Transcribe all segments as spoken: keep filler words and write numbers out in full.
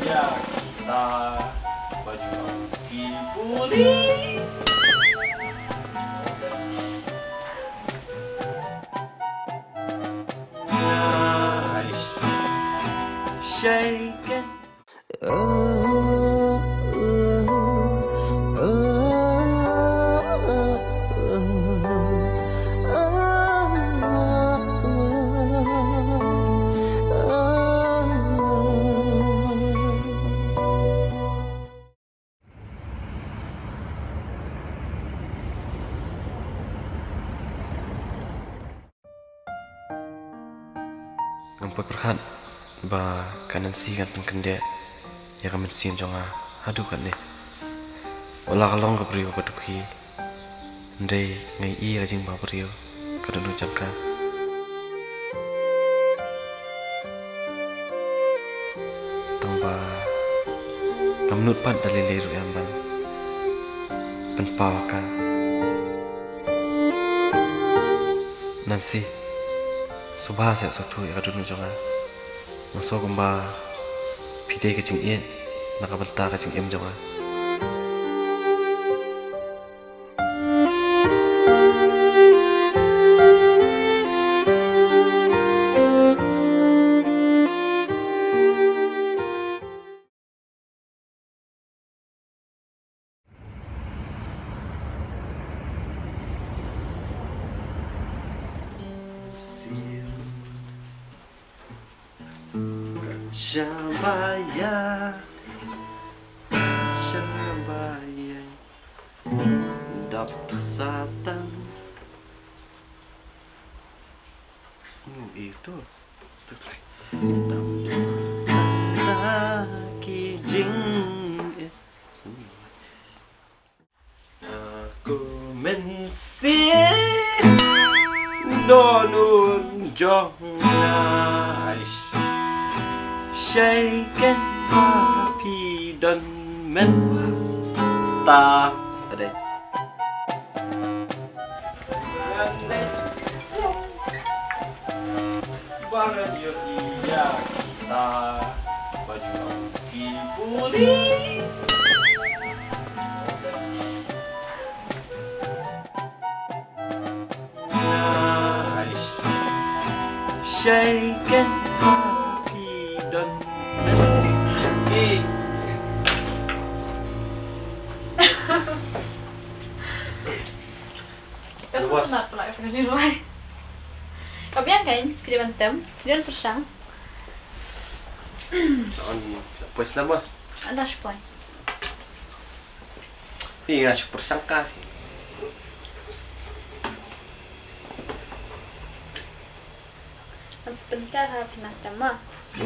Ïa kita baju ki puli. Nice. Shake it. Ngam pat pyrkhat ba ka Nancy kan pynkyndiah ïa ka mynsiem jong nga haduh katne. Wat la ka long ka briew ba duk hi, hynrei nga ïohi ïa ka jingbhabriew ka dohnud jong ka. Tang ba ngam nud pat da lei lei ruh ïa ban pynpaw ha ka. Nancy, sngewbha seh sngewthuh ïa ka dohnud jong nga. Nga sngew kumba phi dei ka jingïeit na ka bynta ka jingim jong nga. Sir. Kachabaya, kachabaya, dap satan. Oh, itu. Dap satan da ki jing. Aku mynsiem dohnud jong nga. Shake it, ma phi don mynta. Tadei. Ba ngan ïohi ïa kita bajua ki puli. Nice. Shake it, ma phi don. Hey. Ka sngewtynnat pala ka jingrwai. Ka biang kan, phi dei ban tem, phi dei ban pyrshang. Sa on poi slam, boss. Anda shi poi. Phi nga shu pyrshang ka. Ngan sa pynker ha phi nang tem ma.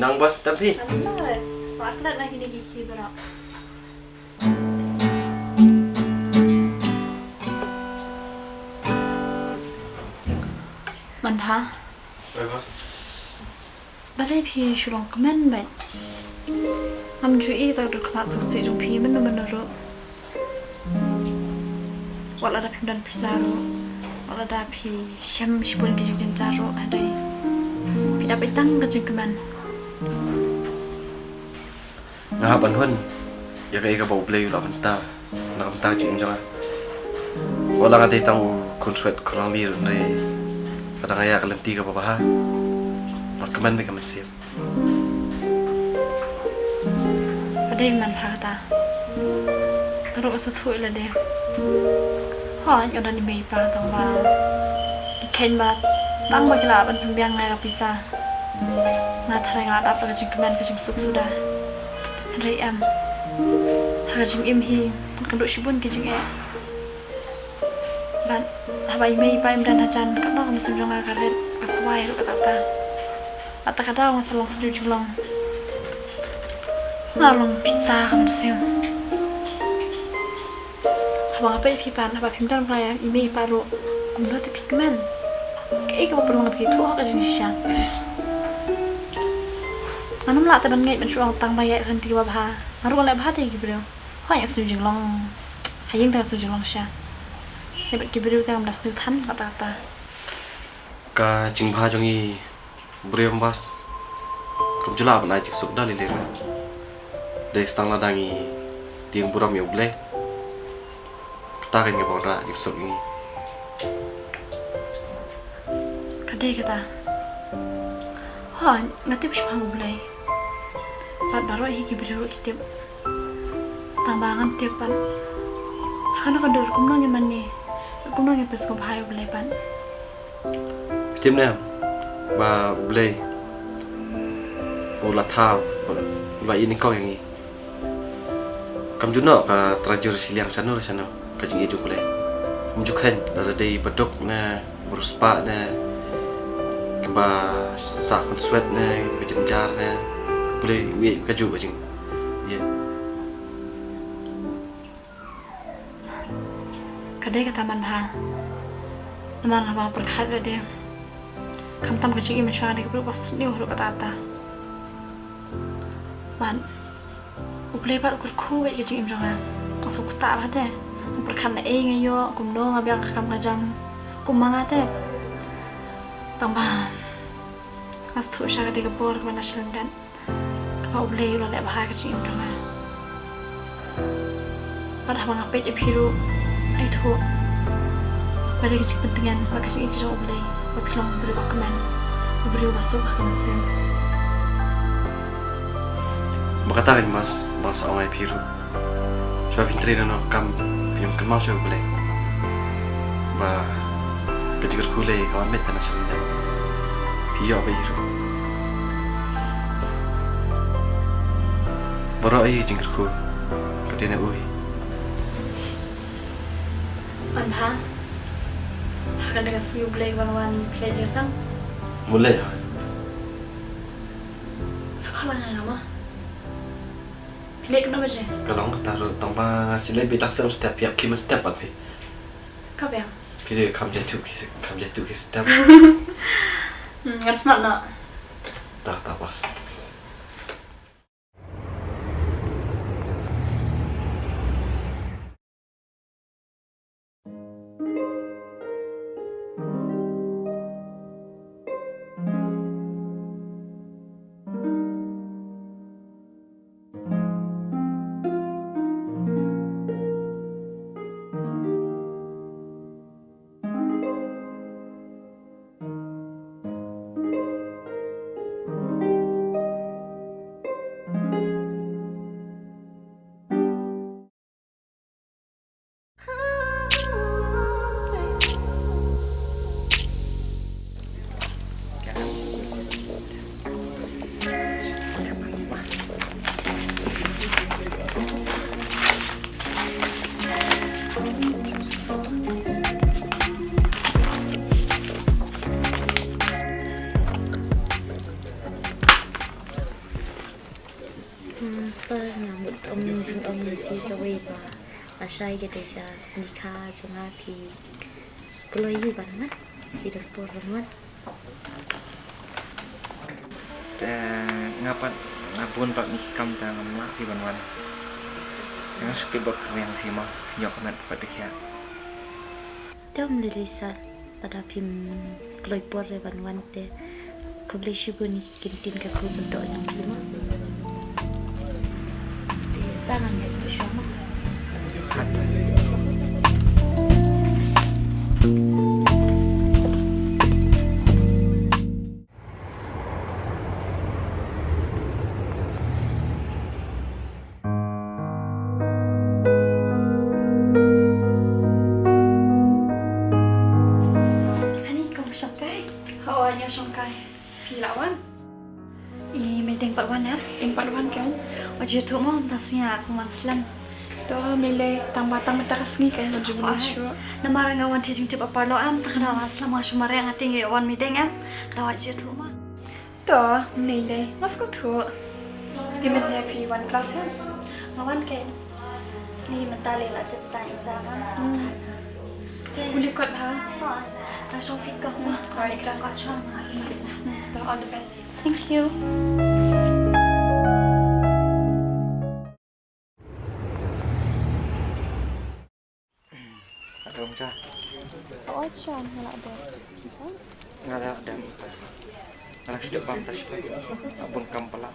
Nang boss tem phi. Nang boss. Wa klet na kine ki ki baroh. Manbha. Oi boss. Balei phi shu long kmen bad? Ngam ju i ta ka dur khmat suk sih jong phi mynno mynno ruh. Wat lada phim don pisa ruh, wat lada phi shem shibun ki jingjynjar ruh, hynrei phi dap ïa tang ka jingkmen. Nga hap ban hun ïa kaei kaba U Blei u la bynta na ka bynta ka jingim jong nga. Wat la nga dei tang u khun swet khun rangli ruh, hynrei lada nga ïaid ka lynti kaba bha, nga kmen beit ka mynsiem. Ba dei man ha kata. Ka ruh ka sngewthuh ïa lade. Hooid, nga don i mei i pa tang ba ki kheiñ ba tang ba ki lah ban pynbiang ïa ka pisa. Nga tharai nga lah dap da ka jingkmen ka jingsuk suda. Hynrei em, ha ka jingim hi kan duh shibun ki jingeh. Bad haba i mei i pa im don hajan, katno ka mynsiem jong nga ka rit, ka swai ruh kata kata. Bad kata ka daw nga sa long sniew jinglong. Nga long pisa ka mynsiem. Haba nga peit ïa phi pat, haba phim don ba ïa i mei i pa ruh, kumno te phi kmen? Kaei kaba pynlong ïa phi, thoh ka jingshisha. Nga ngam lah te ban ngeit ban shu ong tang ba ïa ka lynti kaba bha. Nga ruh nga leh bha te ïa ki briew. Hooid, nga sniew jinglong. Ha ïing te nga sniew jinglong sha. Hynrei bad ki briew te ngam da sniew than kata kata. Ka jingbha jong i briew, boss, kam ju lah ban ai jingsuk da lei lei ruh. Dei tang lada ngi tieng burom ïa U Blei, kata ka dei kaba wanrah jingsuk ïa ngi. Ka dei kata. Hooid, nga tip shaphang U Blei. Bad baroh hi ki briew ruh ki tip. Tang ba ngam tip pat ha kano ka dur kumno ngin mane, kumno ngin pynsngewbha ïa U Blei pat. Phi tip ne em ba U Blei u la thaw, u la ïeh nyngkong ïa ngi. Kam ju noh ka trajur shiliang shano shano ka jingïeit jong U Blei. Kam ju kheiñ lada dei ba duk ne ba riewspah ne kaba sah khunswet ne ka jynjar ne, U Blei u ïeit kajuh ka jingïeit. Ka dei kata man bha. Namar nga ba pyrkhat lade. Khamtam ka jingim shuwa dei ka briew ba sniew ruh kata kata. Bad U Blei pat u kyrkhu bad ka jingim jong nga. Nga sngewthuh bha te. Nga pyrkhat na ei nga ïoh, kumno nga biang ka kam ka jam. Kum ma nga te. Tang ba nga sngewthuh sha ka dei ka bor kaba na shlem dan. Kaba U Blei u la leh bha ka jingim jong nga. Bad haba nga peit ïa phi ruh, nga ithuh ba dei ka jingpyntngen bad ka jingïeit ka jong U Blei ba phi long u briew ba kmen, u briew ba suk ha ka mynsiem. Ba kata ka dei mas ba nga sa ong ïa phi ruh. Shuwa phin trei na no ka kam, phin ym kynmaw shuwa U Blei. Ba ka jingkyrkhu lei ka wan beit tang na sha lyndet. Phi ïoh ba ïoh. Baroh hi jingkyrkhu ka dei na u hi. Wan bha. Ha kane ka sngi U Blei wan wan phi leh jingïaseng. Mut lei ha. Sa khalang nga ma. Phi leh kumno ba je? Ka long kata ruh tang ba nga shu leh beit tang sem step ïa ki men step ban phi. Ka biang. Phi dei kham jatuh ki, kham jatuh ki step. Hmm, ngan smat noh. Ta ta bas. Hmm, sir, nga mut ong jingong ïa phi kawei ba lashai ka dei ka sngi kha jong nga, phi kloi hi ban wan, phi don por ban wan. Te nga pat nga bun bad ni ki kam te ngam lah phi ban wan. Nga shu kit bad ka rmiang phi mo, phi ñiuh ka met pat te khia. Te ym lei lei sir, lada phim kloi por re ban wan te khublei shibun ïa ki ktien kyrkhu kyrdoh jong phi mo. Te sa ngan ïaid shuwa mo. Honey, kong shong kai? Hooid, nga shong kai. Phi lah wan? I Meideng pat wan, eh? Meideng pat wan kan? Wat ju ïathuh mo, mynta sngi nga kum wan slem. To, ym lei lei, tang ba tang mynta ka sngi kan, wat ju bun shuh. Namar nga wan thied jingtip ha parlok em, te ka daw nga slem, nga shu mareh, nga tieng ïa wan meeting em. Ka daw wat ju ïathuh mo. To, ym lei lei, nga sngewthuh. Te mynta phi wan klas em? Nga wan kein. Ni mynta lei la test exam. Hmm. Pule kot ha. Ha. Nga shong fit ko. Hmm. Nga leit kot shong. Hmm. To, all the best. Thank you. Adong cha. Oi chan, nga la dep. Nga la dep. Nga la dep. Nga la dep bam ta shi. Abun kam pala.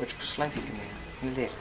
Wat slai phi kane. Ngi leh.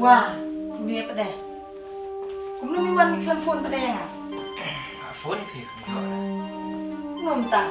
Wah, kumne pat de. Kumno me wan me khlem phone pat de ïa nga? Phone phi kumno? Kumno mynta?